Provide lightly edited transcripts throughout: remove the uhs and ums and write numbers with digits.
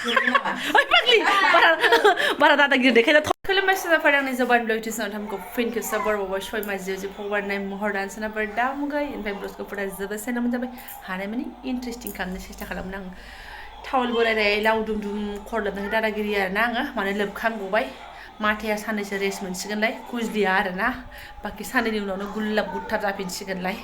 ओइ पागली बारा दादा गिदिर देखायना खुलुमबाय सुजाफोर आंनि जबानब्लग टिउसनाव थामखौ फिन खेबसे बरबावबाय सय माजियाव जे फगबारनाय महर दानसोनाफोर दामुगाय ओमफ्राय ब्लसखौ फुरा जोबोद सायनामोन जाबाय हानाय माने इन्टारेस्टिं खालामनो सेस्था खालामनो आं टावल बोरायनाय लावदुम दुम खरलोबनाय दादागिरि आरोना आङो माने लोबखांगबाय माथाया साननैसो रेस्ट मोनसिगोनलाय खुजलिया आरोना बाखि साननैनि उनावनो गुलाब गुथाब जाफिनसिगोनलाय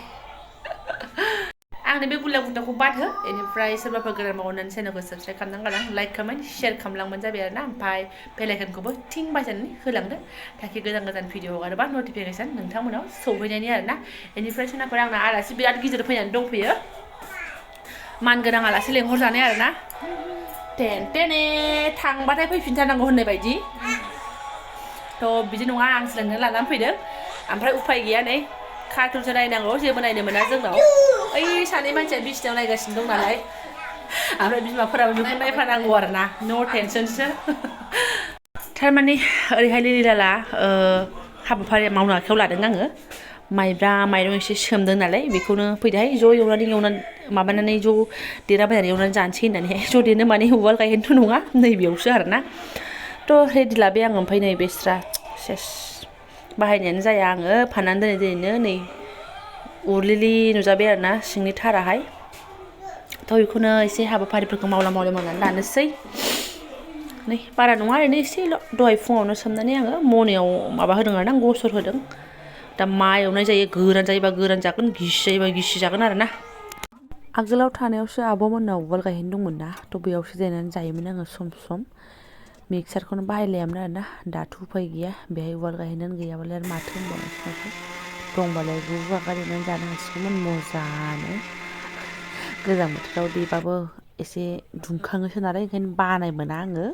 आंनि बे गुलाब गुथाबखौ बादहो बेनिफ्राय सोरबाफोर गोदान मावनानै चेनेलखौ साबस्क्राइब खालामनांगौ लाइक कमेन्ट शेयार खालामलांबानो जाबाय आरोना ओमफ्राय बेल आइकनखौबो थिं बायनानै होलांदो ताकि गोदान गोदान भिडिअ हगारोबा नटिफिकेसन नोंथांमोनाव सौहैनायनि आरोना बेनिफ्राय सोरबाफोर आंना आलासि बिराद गिदिर फैनानै दंफैयो मानगोनां आलासि लेंहरजानाय आरोना टेने थांबाथाय फैफिनथारनांगौ होननाय बायदि थ' बिदि नङा आं सोलोंनो लानानै फैदों ओमफ्राय उफाय गैया नै कार्टुनसो नायनांगौ जेबो नायनो मोना जोंनाव ओइ सानै मानसिया बिसिनायाव नायगासिनो दं नालाय ओमफ्राय बिमाफोराबो बेखौ नायफानांगौ आरोना न' टेनसनसो थारमाने ओरैहाय लिलिलाला हाबाफारिया मावनो आखायाव लादों आङो माइब्रा माइरं एसे सोमदों नालाय बेखौनो फैदोहाय ज' एवनानै माबानानै ज' देराबायनानै एवनानै जानोसै होननानैहाय ज' देनो माने उवाल गायहेनथ' नङा नैबेयावसो आरोना थ' रेडि लाबाय आङो ओमफ्राय नै बेस्रा सेस बाहायनायानो जाया आङो फाननानै दोनैनो नै अरलिलि नुजाबाय आरोना सिंनि थाराहाय थ' बेखौनो एसे हाबाफारिफोरखौ मावनानै लानोसै नै बारा नङा ओरैनो एसेल' दहाय फुङावनो सोमनानै आङो मनायाव माबा होदों आरोना गसर होदों दा मा एवनाय जायो गोरान जायोबा गोरान जागोन गिसि जायोबा गिसि जागोन आरोना आगोलाव थानायावसो आब'मोननाव उवाल गायहेन दंमोन ना थ' बेयावसो देनानै जायोमोन आङो सम मिक्सारखौनो बाहायलायामोन आरोना दाथ' उफाय गैया बेहाय उवाल गायहेनानो गैयाबालाय आरो माथो होनबावनो दंबालाय गुवागा देनानै जानो हासिगौमोन मोजांनो गोजां बोथोराव देबाबो एसे दुंखाङोसो नालाय ओंखायनो बानाय मोना आङो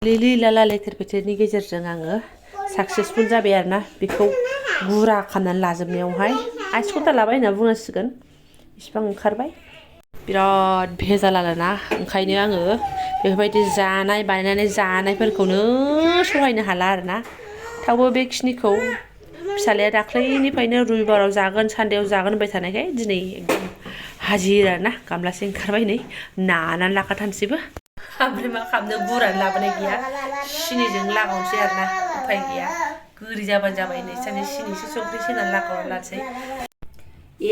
लिलिलाला लेथेर फेथेरनि गेजेरजों आङो साक्सेसफुल जाबाय आरोना बेखौ गुरा खालामनानै लाजोबनायावहाय आइसकथा लाबाय होनना बुंनांसिगोन इसिबां ओंखारबाय बिराद भेजाल आरोना ओंखायनो आङो बेफोरबायदि बानायनानै जानायफोरखौनो सहायनो हाला आरोना थेवबो बेखिनिखौ फिसालाया दाख्लैनिफ्रायनो रबिबाराव जागोन सानदेआव जागोन होनबाय थानायखाय दिनै एकदम हाजिर आरोना गामलासे ओंखारबाय नै नानानै लाखाथारनोसैबो ओमफ्राय मा खालामनो गुरानो लाबोनाय गैया सिनिजों लागावनोसै आरोना उफाय गैया गोरि जाबानो जाबाय नै सानै सिनि एसे संख्रि एसे होनानै लागावनानै लानोसै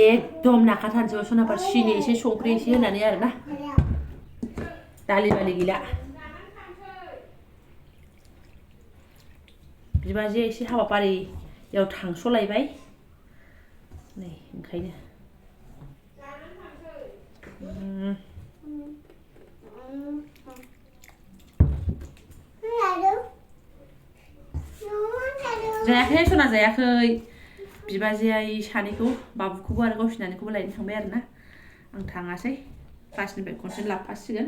एकदम नाखाथारनोसै सनाफोर सिनि एसे संख्रि एसे होनानै आरोना दालि बालि गैला बिबाजैया एसे हाबाफारियाव थांस'लायबाय नै ओंखायनो जायाखै सना जायाखै बिबाजैया सानैखौ बाबुखौबो आरो गावसिनानैखौबो लायनो थांबाय आरोना आं थाङासै क्लासनिफ्राय खनसे लाबोफासिगोन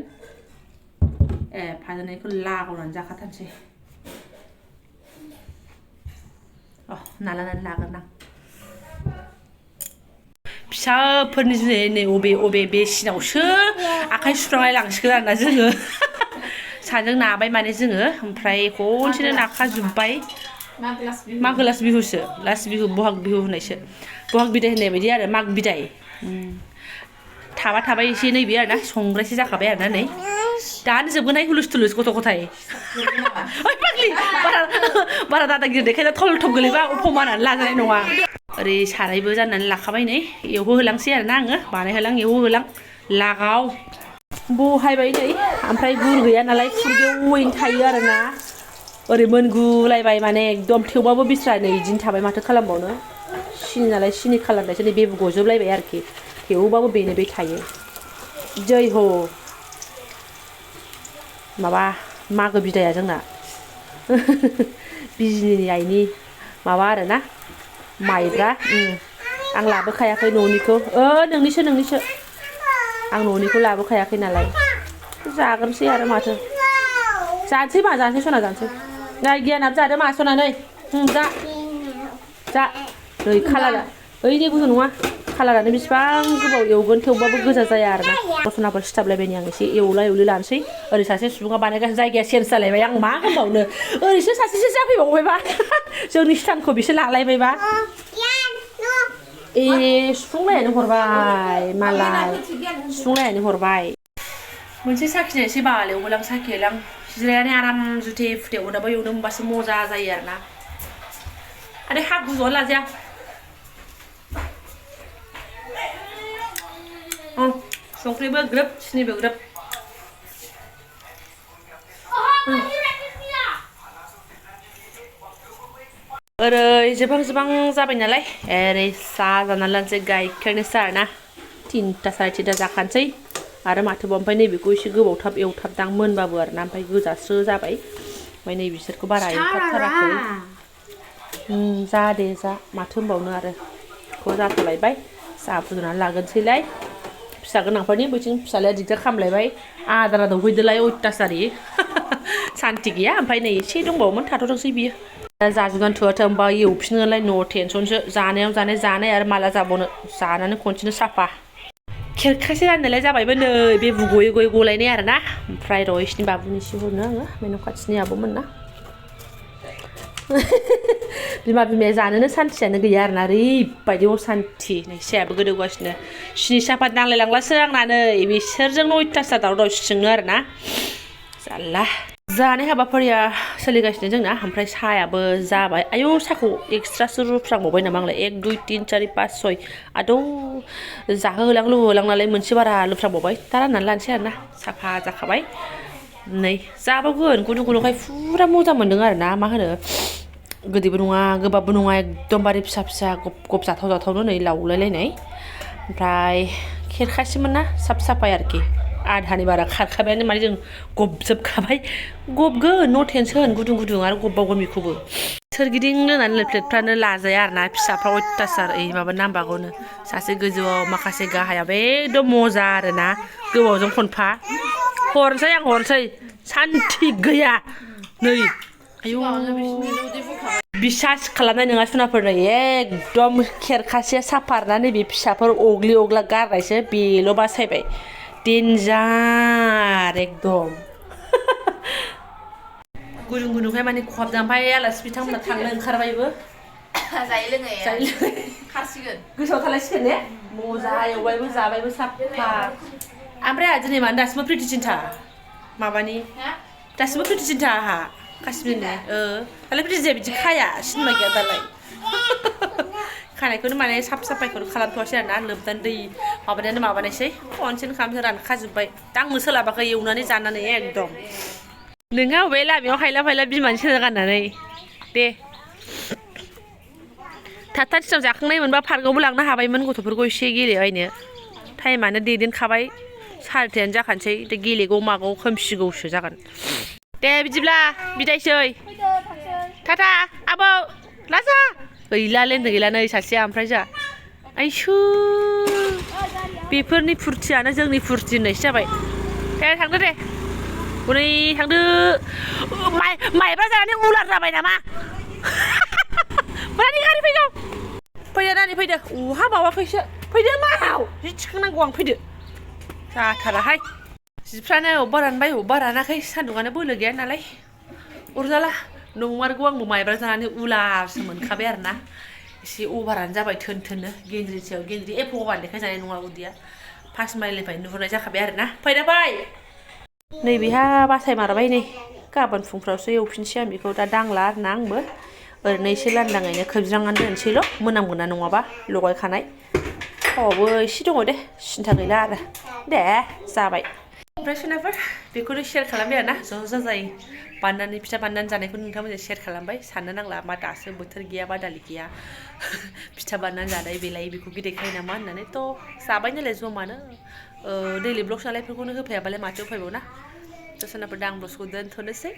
फाजानायखौ लागावनानै जाखाथारनोसै नालानानै लागोन आं फिसाफोरनि जुनै नै अबे बे सिनावसो आखाइ सुफ्रांलाय लांसिगोन आरोना जोङो साजों नाबाय माने जोङो ओमफ्राय खनसेनो नाखाजोब्बाय मागो लास बिहुसो लास बिहु बहाग बिहु होननायसो बहाग बिदाय होननाय बायदि आरो माग बिदाय थाबाय एसे नैबे आरोना संग्रायसो जाखाबाय आरोना नै दानो जोबगोनहाय हुलुस थुलुस गथ' गथाय ओइ पागली बारा दादा गिदिर देखायना थल थब गोलैबा अपमानानो लाजानाय नङा ओरै सारायबो जाननानै लाखाबाय नै एवहोहोलांसै आरोना आङो बानायहोलां एवहोहोलां लागाव बहायबाय नै ओमफ्राय गुर गैया नालाय फुरगेवैनो थायो आरोना ओरै मोनगुलायबाय माने एकदम थेवबाबो बिस्रा नै इदिनो थाबाय माथो खालामबावनो सिनि नालाय सिनि खालामनायसो नै बेबो गजोबलायबाय आरोखि थेवबाबो बेनो बे थायो जै हो माबा मागो बिदाया जोंना बिजिनि आइनि माबा आरोना माइब्रा आं लाबोखायाखै न'निखौ नोंनिसो आं न'निखौ लाबोखायाखै नालाय जाग्रोनोसै आरो माथो जानोसै सना जानोसै नै गियानाबो जादो मा सना नै जा नै खालारा ओइनि गुदुं नङा खालारानो बेसिबां गोबाव एवगोन थेवबाबो गोजा जाया आरोना सनाफोर सिथाबलायबायनि आं एसे एवला एवलि लानोसै ओरै सासे सुबुङा बानायगासिनो जायगाया चेन्ज जालायबाय आं मा होनबावनो ओरैसो सासेसो जाफैबावबायबा जोंनि स्टानखौ बिसोर लालायबायबा सुफुंलायानो हरबाय मालाय सुफुंलायानो हरबाय मोनसे साखिनायसै बाल एवगोलां साखिलां जिरायनानै आराम जुथे फुथे अदाबो एवनो मोनबासो मजा जायो आरोना आरो हा गुजुआव लाजाया संख्रिबो ग्रोब सिनिबो ग्रोब ओरै जोबां जाबाय नालाय ओरै साहा जाना लानोसै गाइखेरनि साहा ना 3टा 3:30 जाखानोसै आरो माथोबाव ओमफ्राय नैबेखौ एसे गोबाव थाब एवथाबदां मोनबाबो आरोना ओमफ्राय गोजास्रो जाबाय ओमफ्राय नै बिसोरखौ बारा एवथाबथाराखै जा दे जा माथो होनबावनो आरो खौ जाथलायबाय साहा फुदुंनानै लागोनसैलाय फिसा गोनांफोरनि बैथिं फिसालाया दिगदार खालामलायबाय आदारा दौहैदोलाय अयथासारि सान्ति गैया ओमफ्राय नै एसे दंबावोमोन थाथ'थोंसै बियो जाजोबनानै थोआथों होमबा एवफिनगोनलाय न' टेनसनसो जानायाव जानाय आरो माला जाबावनो जानानै खनसेनो साफा खेरखासे राननायलाय जाबायबो नै बे गयै गलायनाय आरोना ओमफ्राय र' इसनि बाबुनि एसे हरनो आङो बे न' खाथिनि आब'मोन ना बिमाया जानोनो सान्थियानो गैया आरोना ओरैबायदि असान्थि नै फिसायाबो गोदौगासिनो सिनि साफात नांलायलांलासो आंना नै बिसोरजोंनो अयथासार दावराव दावसिजोंनो आरोना जारला जानाय हाबाफारिया सोलिगासिनो जोंना ओमफ्राय साहायाबो जाबाय आयौ साहाखौ एक्सट्रासो रुफ्रांबावबाय नामा आंलाय 1 2 3 4 5 6 आदौ जाहोहोलां लुहोलां नालाय मोनसे बारा लुफ्रांबावबाय दा राननानै लानोसै आरोना साफा जाखाबाय नै जाबावगोन गुदुंखाय फुरा मोजां मोन्दों आरोना मा होनो गोदैबो नङा गोबाबबो नङा एकदमबारे फिसा गब जाथावनो नै लावलायलायनाय ओमफ्राय खेरखासेमोन ना साफाय आरोखि आधानि बारा खारखाबायानो माने जों गबजोबखाबाय गबगोन नो टेनसन गुदुं आरो गबबावगोन बेखौबो सोरगिदिं लोंनानै प्लेटफ्रानो लाजाया आरोना फिसाफ्रा अयथासार माबा नांबागौनो सासे गोजौआव माखासे गाहायाव एकदम मजा आरोना गोबावजों खनफा हरनोसै सान्थि गैया नै आयौ बिसास खालामनाय नङा सुनाफोरनो एकदम खेरखासे साफारना नैबे फिसाफोर अग्लि अग्ला गारनायसो बेल' बासायबाय डेन्जार एकदम गुदुंखाय माने खहाबदों ओमफ्राय आलासि बिथांमोना थांनो ओंखारबायबो जायै लोङै खारसिगोन गोसोआव थालायसिगोन ने मजा एवबायबो जाबायबो साफा ओमफ्राय आहा दिनै मानो दासिमबो प्रिटिसिनथा माबानि दासिमबो प्रिटिसिनथा आहा काश्मीरनि दालाय प्रिटि जाया बिदि खाया सिनेमा गैया दालाय खानायखौनो माने साफायखौनो खालामथ'वासै आरोना लोबदान दै माबानायसै खनसेनो खालामसै रानखाजोब्बाय दा आंबो सोलाबाखै एवनानै जानानै एकदम नोङो अबे लामायाव हायला बिमानि सोना गाननानै दे थाबथा थिथाव जाखांनाय मोनबा पार्कआवबो लांनो हाबायमोन गथ'फोरखौ एसे गेलेबायनो टाइमानो दैदेनखाबाय 4:30 जाखानोसै दा गेलेगौ मागौ खोमसिगौसो जागोन दे बिदिब्ला बिदायसै टाटा आबौ लाजा गैला नै सासेया ओमफ्राय जा आइसो बेफोरनि फुरथियानो जोंनि फुरथि होननायसो जाबाय दे थांदो दे हनै थांदो माइब्रा जानानै उलार जाबाय नामा मानि गारि फैदो नानि फैदो अहा माबा फैदो माव जि थिखांनांगौ आं फैदो जाथाराहाय जिफ्रानो अबेबा रानबाय अबेबा रानाखै सान्दुंआनो बोलो गैया नालाय अरजाला नंमारगौ आंबो माइब्रा जानानै उलारसो मोनखाबाय आरोना एसे अभारानो जाबाय थोननो गेन्द्रिनि सायाव गेन्द्रि भगबान देखायजानाय नङा उदैया 5 माइलनिफ्राय नुहुरनाय जाखाबाय आरोना फै नैबेहा बासायमारबाय नै गाबोन फुंफ्रावसो एवफिनसै आं बेखौ दा दांला आरोना आंबो ओरैनो एसे लांदाङैनो खोबज्रांनानै दोनसैल' मोनामगोना नङाबा लगायखानाय थावआबो एसे दङ दे सिन्था गैला आरो दे जाबाय ओमफ्राय सोनाफोर बेखौनो शेयार खालामबाय आरोना ज' जाजाय बानायनानै फिथा बानायनानै जानायखौ नोंथांमोनजों शेयार खालामबाय साननो नांला मा दासो बोथोर गैया बादालि गैया फिथा बानायनानै जानाय बेलाय बेखौ गिदिरखायो नामा होननानै थ' जाबाय नालाय जमानो दैलि ब्लग्स नालायफोरखौनो होफैयाबालाय माथो उफायबाव ना थ' सोनाफोर दा आं ब्लग्सखौ दोनथ'नोसै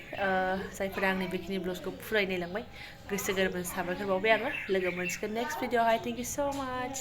जायफोरा आंनि बेखिनि ब्लग्सखौ फुराय नायलांबाय गोसो गोरबोजों साबायखर बावबाय आङो लोगो मोनसिगोन नेक्स्ट भिडिअ'आवहाय थेंक इउ स' माच